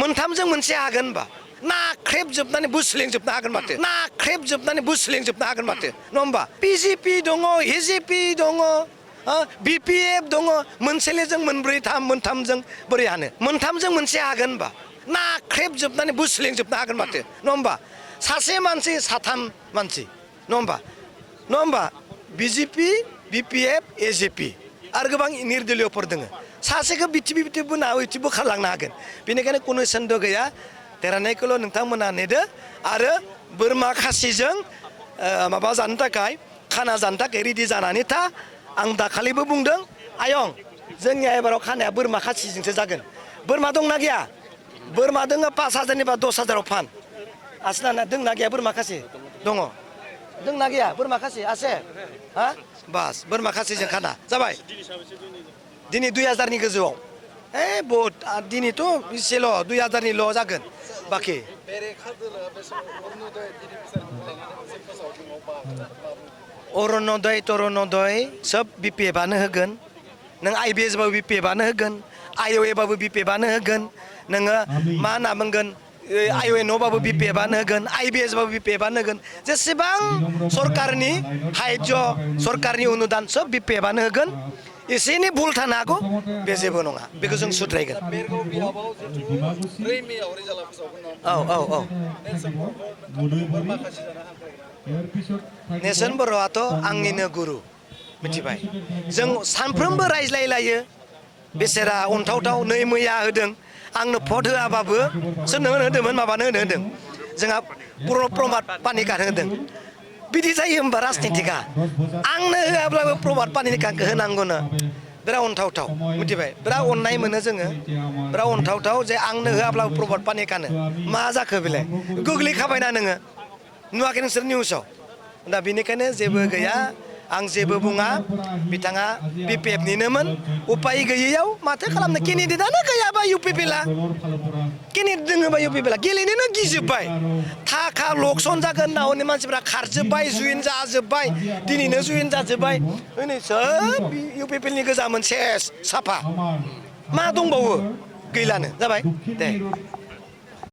मोनथामजों मोनसे हागोन होनबा नाख्रेबजोबनानै बुस्लेंजोबनो हागोन माथो नाख्रेबजोबनानै बुस्लेंजोबनो हागोन माथो नङा होमबा बिजेपि दङ एजेपि दङ बिपिएफ दङ मोनसेले जों मोनब्रै मोनथामजों बोरै हानो मोनथामजों मोनसे हागोन होनबा नाख्रेबजोबनानै बुस्लेंजोबनो हागोन माथो नङा होमबा सासे मानसि साथाम मानसि नङा होमबा बिजेपि बिपिएफ एजेपि आरो गोबां निर्दलीयफोर दङ सासेखौ बिटि बोखारलांनो हागोन बेनिखायनो खुनु सन्देह गैया देरहानायखौल' नोंथांमोना नेदो आरो बोरमा खासिजों माबा जानो थाखाय खाना जानो थाखाय रेडि जानानै था आं दाखालिबो बुंदों आयं जोंनि एबाराव खानाया बोरमा खासिजोंसो जागोन बोरमा दंना गैया बोरमा दङ 5,000 बा 10,000 फान आसना दंना गैया बोरमा खासि दङ दंना गैया बोरमा खासि आसे हा बास बोरमा खासिजों खाना जाबाय दिनै 2,000नि गोजौआव बहुत दिनैथ' एसेल' 2,000निल' जागोन बाखि अरुण'दय तरन'दय सब बिपिएफआनो होगोन नों आइबिएसबाबो बिपिएफआनो होगोन आइअएबाबो बिपिएफआनो होगोन नोङो मा होनना बुंगोन आइअएनअबाबो बिपिएफआनो होगोन आइबिएसबाबो बिपिएफआनो होगोन जेसेबां सरकारनि साहाय्य सरकारनि अनुदान सब बिपिएफआनो होगोन एसे एनै भुल थानो हागौ बे जेबो नङा बेखौ जों सुद्रायगोन औ नेर्सोन बर'आथ' आंनिनो गुरु मिथिबाय जों सानफ्रोमबो रायज्लायलायो बेसेरा अनथावथाव नै मैया होदों आंनो भट होआबाबो सोरनो होदोंमोन माबानो होदों जोंहा प्रमाद पानि कार्ड होदों बिदि जायो होमबा राजनितिकआ आंनो होआब्लाबो प्रमाद पानि कार्डखौ होनांगौनो बिराद अनथावथाव मिथिबाय बिराद अननाय मोनो जोङो बिराद अनथावथाव जे आंनो होआब्लाबो प्रमाद पानि कार्डनो मा जाखो बेलाय गोग्लैखाबायना नोङो नुवाखै नोंसोर निउसाव दा बेनिखायनो जेबो गैया आं जेबो बुङा बिथाङा बिपिएफनिनोमोन उपाय गैयैयाव माथो खालामनो केन्डिडेटआनो गैयाबा इउपिपिएलआ केन्डिडेट दोङोबा इउपिपिएलआ गेलेनोनो गिजोब्बाय थाखा लकसन जागोन होनना मानसिफ्रा खारजोब्बाय जुइन जाजोब्बाय दिनैनो जुइन जाजोब्बाय नै सोब इउपिपिएलनि गोजामोन सेस साफा मा दंबावो गैलानो जाबाय दे